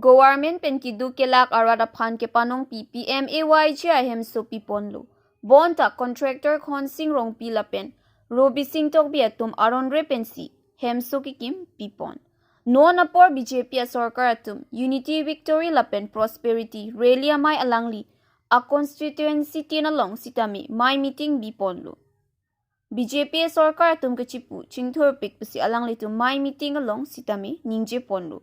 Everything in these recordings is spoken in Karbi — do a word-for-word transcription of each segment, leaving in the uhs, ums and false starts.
Government pen keduk kelak arat aphan kepanongpi P M A Y G ahemso piponlo. Bonta contractor Khonsing Rongpi lapen Robising Tokbi atum aron re pensi hemso kekim pipon. Non apor B J P asorkar atum Unity Victory lapen Prosperity Rally amei alangli a constituency tin along sitame mei meeting biponlo. B J P sorkar atum kechipu chingthurpik pusi alanglitum mei meeting along sitame ningjeponlo.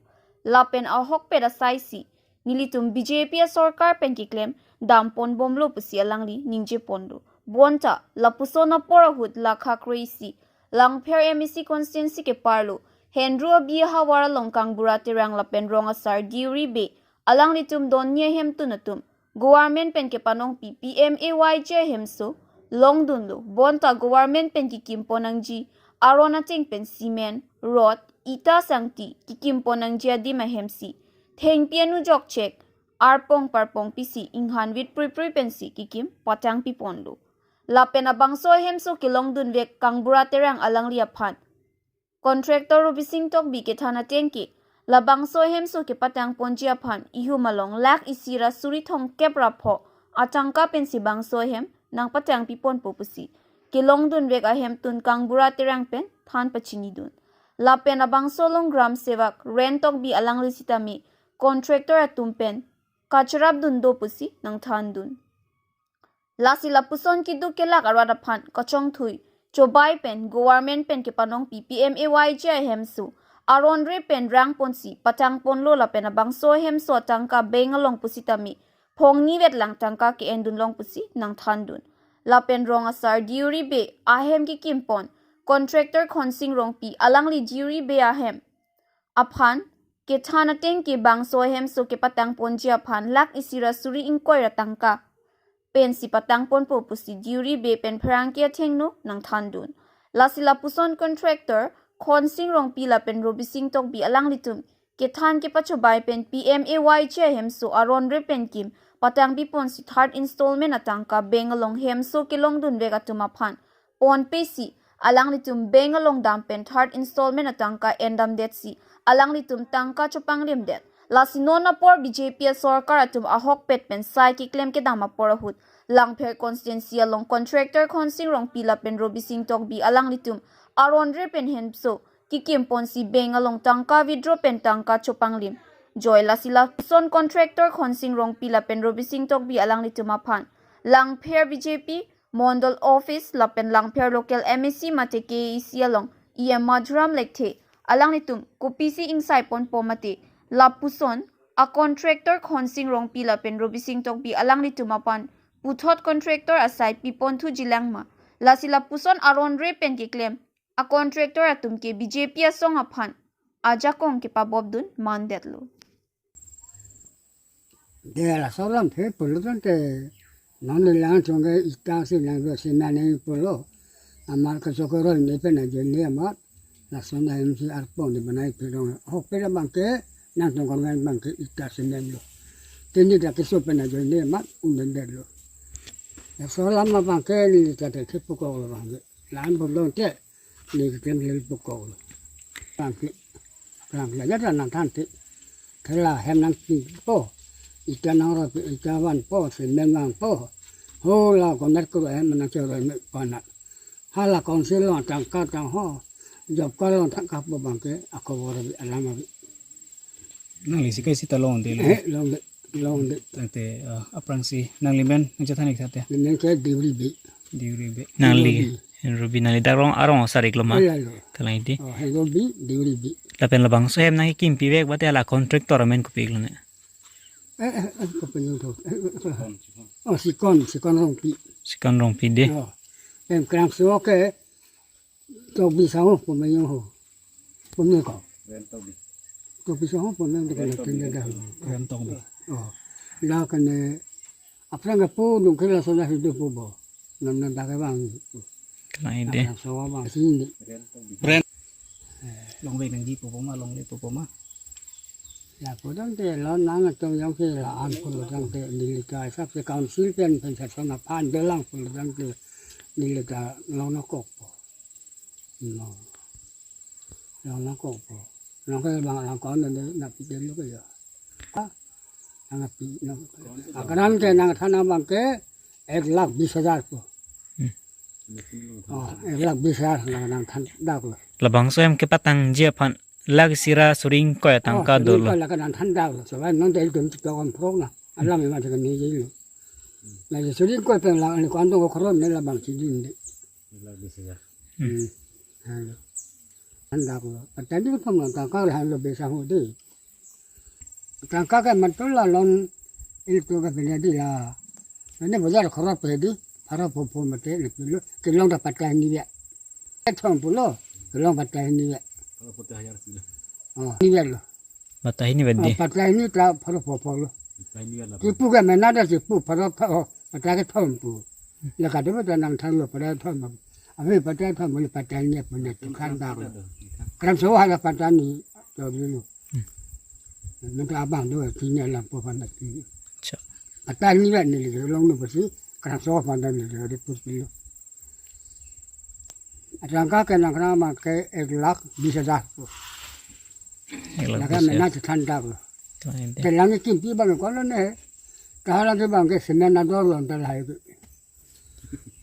Lapen ahokpet asaisi nelitum B J P sorkar pen keklem damponbomlo pusi alangli ningjeponlo. Bonta lapuson apor ahut lakha kre-isi Langpher M A C constituency keparlo Hendru abi ahavar along Kangbura Terang lapen rong asar Deuri Bey alanglitum donni ahemtun atum government pen kepanongpi P M A Y G ahemso longdunlo. Bonta government pen kekimpon nangji aron ateng pen cement, rod, ita sangti kekimpon nangji adim ahemsi thengpi anu jokchek arpong parpong pisi inghan vit prui prui pensi kekim patang piponlo. Lapen abangso ahemso kelongdunvek Kangbura Terang alangli aphan contractor Robising Tokbi kethan ateng ke labangso ahemso kepatangponji aphan ihum along lakh isi ra suri thomkep ra pho atangka pensi bangso ahem nangpatang piponpo pusi kelongdunvek ahemtun Kangbura Terang pen than pachinidun. Lapen abangso along gram sevak Ren Tokbi alangli sitame contractor atum pen kacharapdun do pusi nangthandun. Lasi lapuson keduk kelak arat aphan kachongthui chobai pen government pen kepanongpi P M A Y G ahemso aron re pen rangponsi patangponlo lapen abangso ahemso atangka bank along pusitame phongni vetlang tangka ke-endunlong pusi nangthandun. Lapen rong asar Deuri Bey ahem kekimpon contractor Khonsing Rongpi alangli Deuri Bey ahem aphan kethan ateng ke bangso ahemso kepatangponji aphan lakh isi ra suri ingkoi ra tangka pensi patangponpo pusi Deuri Bey pen pherangke athengno nangthandun. Lasi lapuson contractor Khonsing Rongpi lapen Robising Tokbi alanglitum kethan kepachobai pen P M A Y G ahemso aron re pen kim patang piponsi third installment atangka bank along hemso kelongdunvek atum aphan ponpesi alanglitum bank along dam pen third installment atangka endamdetsi alanglitum tangka chopanglimdet. Lasi non apor B J P sorkar atum ahokpet pen sai keklem kedam apor ahut Langpher constituency along contractor Khonsing Rongpi lapen Robising Tokbi alanglitum aron re pen hemso kekimponsi bank along tangka withdraw pen tangka chopanglim. Joi lasi lapuson contractor Khonsing Rongpi lapen Robising Tokbi alanglitum aphan Langpher B J P Mondol office lapen Langpher local M A C mate K A A C along E M Madhuram Lekthe alanglitum kopisi ingsaiponpo mate lapuson a contractor Khonsing Rongpi lapen Robising Tokbi alanglitum aphan puthot contractor asai piponthuji langma. Lasi lapuson aron re pen keklem a contractor atum ke B J P asong aphan ajakong kepabobdun mandetlo. De laso alam phe pulo tangte non nelitum ke ita si nangdo si naneng pulo. Amat kachokoro ne pen ajoine amat lason ahemsi arpong ne banai pherong. Ahokpet abangke nangtum government abangke ita cement lo. Tini dak keso pen ajoine amat undendetlo. Laso alam abangke neli ta de kepukoklo abangke. Lan bom dong te. Neli keklem lel pukoklo. Abangke. Abangke la jat nangthan te. Thela hem nangpipo. Ita nangroi, ita vanpo, cement vangpo. Ho la government kuru hem nangcheroi me panat. Hala council along tangka tangho. Job card along tangka pu abangke akhobor abi alam abi. Nangli si kaisi ta longdelo. Eh, longde, longde. Tangte, eh, aphrangsi nangli men nangchethan ik tha te. Nemen ke Deuri Bey. Deuri Bey. Nangli, Deuri Bey. Ruby nangli dak rong arong asar iklo ma. Iya, iya. Kalang idi. Oh, Hendru Bey, Deuri Bey. Lapen labangso hem nangkekimpi vek mate hala contractor amen kopi iklo ne. Eh, eh, eh, kopi iklo. Eh, eh, eh. Oh, Sikon, Sikon Rongpi. Sikon Rongpi de. Oh. Em kram so ke. Tokbi sangho pumeyong ho. Pumeyong ko. Tokbi sangho pumeyong de kena tenda dah. Ren Tokbi. Oh. Dah kena aphrang ke pu nung kela sona hidup pu bo. Nam nam dah ke bang. Kalang idi. Aphrang so bang sini. Ren. Longvek nangji pu po ma, longle pu po ma. Lapu tangte lo nangtum jongsi la-an pulo tangte neli ta sap se council pen pen sasana phan dolang pulo tangte neli ta longnokokpo. No. Longnokokpo. Nang ke bang lang kon ne na pidelo ke ya. Nangpi nang. Akran ke nangthan abang ke ek lakh bis hajar pu. Hmm. Oh, ek lakh bis hajar nang nangthan daklo. Labangso hem kepatangji aphan lakh isi ra suri ingkoi atangka Oh, dolo. Suri ingkoi lakh nangthan daklo. Sobai non del dum tik tokon prok na. Alam ema tik ni jilo. Na suri ingkoi pen lang ni kwan to ko khoro ne labang si din de. Ek lakh bis hajar. Hmm. Hmm. Halo. Than daklo. Patani ko pamang tangka halo besa ho de. Tangka ke mantul la lon il tu ke pini di la. Ini bajar khoro pe di, pharo pho pho mate le pilo, kelong ta patta hini ya. Thom pulo, kelong patta hini ya. Pharo pho te hajar sila. Oh, hini ya lo. Patta hini Oh, bedi. Patta hini ta pharo pho pho lo. Patta hini ya la. Kipu ke mena da kipu pharo pho, oh, patta kethom pu. La kado ta nangthan lo patta thom. Abe patta thom lo patta hini ya punya tukang dak lo. Kram so hala patta ni, to dulu. Hmm. Nanti abang do, sini alam po panak sini. Cha. Patta hini ya ni lagi long nu pasi, kram so patta ni lagi pus pilo. Atangka ke nang kena make ek lakh bis hajar. Ek lakh Laka bis hajar. Mena si than daklo. Tuan ente. Te lang ni kimpi bang ko lo ne. Kahala ke bang ke semen ador lo ntar hai ke.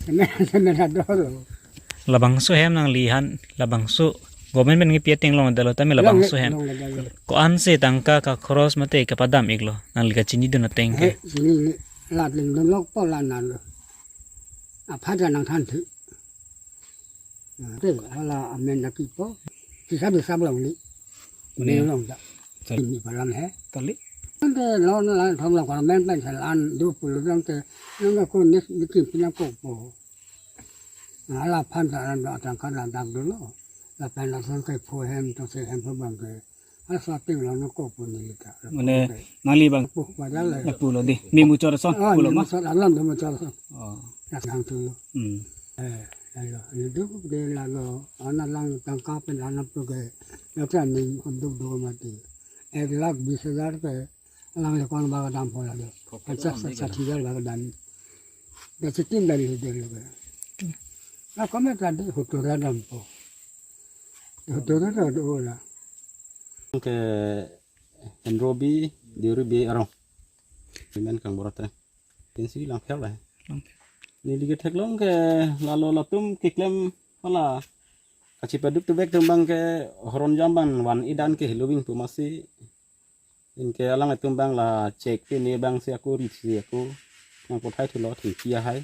Semen, semen ador lo. Labangso hem nangliphan, labangso government pen nangpi ateng longledetlo tame Long, labangso hem. Longledetlo. Ko-an si tangka kakhoros mate kapadam iklo, nangli kachinidun ateng ke. He, chini ni, la ling dun lok po la nalo. Aphan ta nangthan thu. Te, hala amen na kipo. Sisa bisa belong ni. Ni Ni. Long ta. Sir. Ni palam he. Kali. Ante non la thom la kor men pen sel an du pulu dong te. Nang ko ni ni kim pina ko po. Hala phan ta an do atangka la dak dolo. Lapen lason ke pho hem to se hem pho bang ke. Asa ting lo no ko po ni ta. Mane nangli bang Pu pada le. Pulo di. Mi muchor son Oh, pulo ni ma. Muchor alam do muchor son. Oh. Nak nang tu lo. Hmm. Eh, lalo, hidup de lalo, anak lang tangka pen anak tu ke, ya kan ni hidup do mati. Ek lakh bis hajar ke, lang lekon baga dam pola do. Pocket Pancas money sat kan. Hajar baga dam. Da sitin dari hidup lo ke. Na kome tadi hutura dam po. Hutura do do la. Ke Henrobi, Diuri bi arong. Imen kang borat eh. Pensi lang phel lah. Lang phel. Neli ketheklong ke lalo latum keklem hala. Kachipaduk tubek tumbang ke horon jam bang van-i dan ke heloving pu masi. Inke alanglitum bang la chek pini bang si ako rit si ako. Nang pothai thulo thengpi ahai.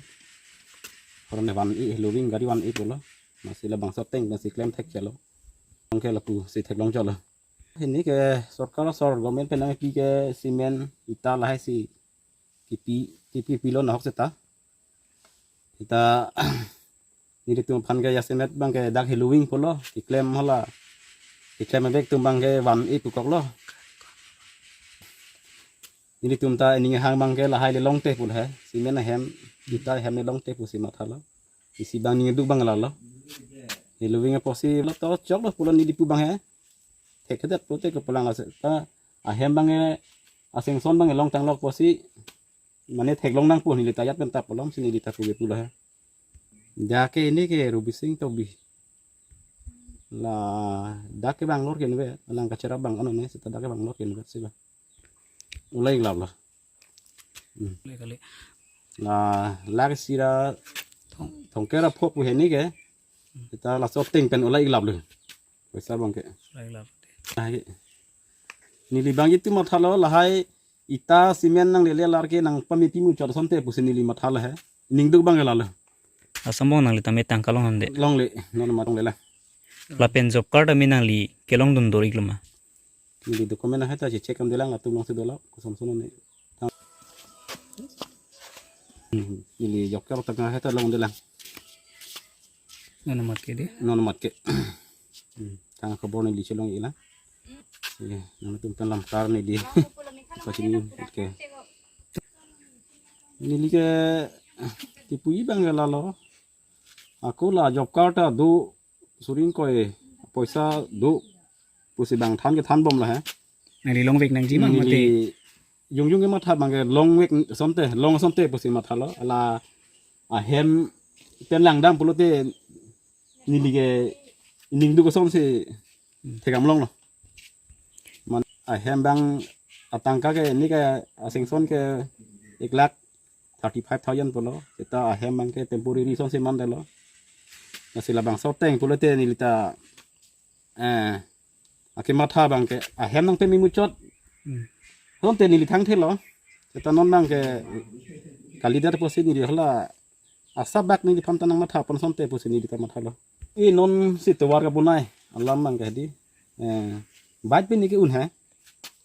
Horon van-i heloving gari van-i pulo. Masi labangso ateng masi klem thek chalo. Bang ke lapu si theklong chalo. Hini ke sorkar asor government pen nangpi ke cement ita lahai si kipi kipi pilo nahok seta. Ita nelitum aphan ke jasemet bang ke dak heloving pulo, keklem hala. Keklem abek tum bang ke van-i pukok lo. Nelitum ta ining hang bang ke lahai le longte pulo he. Cement ahem, ita ahem le longte pusi mathalo. Isi bang ning duk bang lalo. Heloving apotsi lo to chok lo pulo neli pu bang he. Thek thedet pulote kepulang ase ta ahem bang e asengson bang e longtang lok pusi mane theklong nangpo neli ta ajat pen ta polom si neli ta puve pulo he. Dak ke ini ke Robising Tokbi. La dak ke bang lor ke nve, lang kacherap bang ano ne seta dak ke bang lor ke nve si ba. Ulai glap la. Hmm. Kali kali. La lakh isi ra Thong. Thongkre ra pho pu hini ke. Ita laso ateng pen ulai glap lo. Poisa bang ke. Ulai glap. Lahai. Neli bang itu mathalo lahai ita cement nanglele alar ke nangpame pimu chor sonte pusi neli mathalo he. Ning duk bang ke lalo. Asam bong nangli tame tangka longle. Longle, non ma longle la. Lapen job card tame nangli kelongdun dor-ik lo ma. Neli document ahai ta check kam delang atum long si dolap koson sono ne. Hmm, neli job card ta ahai ta long delang. Nana mat ke de. Non mat ke. Hmm, tang khobor neli chelong-ik lang. Eh, nangtum pen lamkar neli. Apa sini? Oke. Neli ke tipu-i bang ke lalo. Ako la job card ta do suri ingkoi poisa do pusi bang than ke than bom la he. Neli longvek nangji ma mate. Neli jongjong ke matha bang ke longvek sonte, long sonte pusi mathalo. Ala ahem pen langdam pulote neli ke ining duk sonsi thekam longlo. Man ahem bang atangka ke, neli ke a-sanction ke ek lakh thirty five thousand pulo. Seta ahem abang ke temporary ason si mandetlo. Lasi labangso ateng pulote neli ta, eh, akematha abang ke ahem nangpame muchot. Hmm. Asonte neli thangthelo. Seta non abang ke kalidet pusi neli hala asap bak neliphan ta nangmatha pon asonte pusi neli ta mathalo. E non si tovar kabonai alam abang ke di. Eh, bike pen neli ke-un he.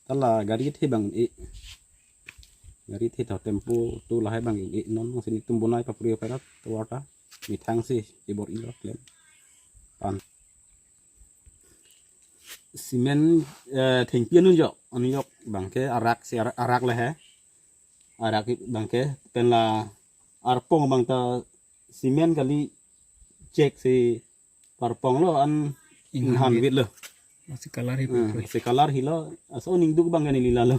Hala gari kethe abang e. Gari kethe tho, tempo tu lahai abang e, non si netum bonai papri operat tovar ta. Methang si ibor ilo klem. Pan. Cement, eh, thengpi anunjok, anunjok abang ke arak si arak, arak le he. Arak abang ke pen la arpong abang ta cement kali chek si parponglo an inghan inghan vit. Vit lo. Masih kalar hi Hmm, pui. Si kalar hilo, aso ningduk abang ke neli lalo.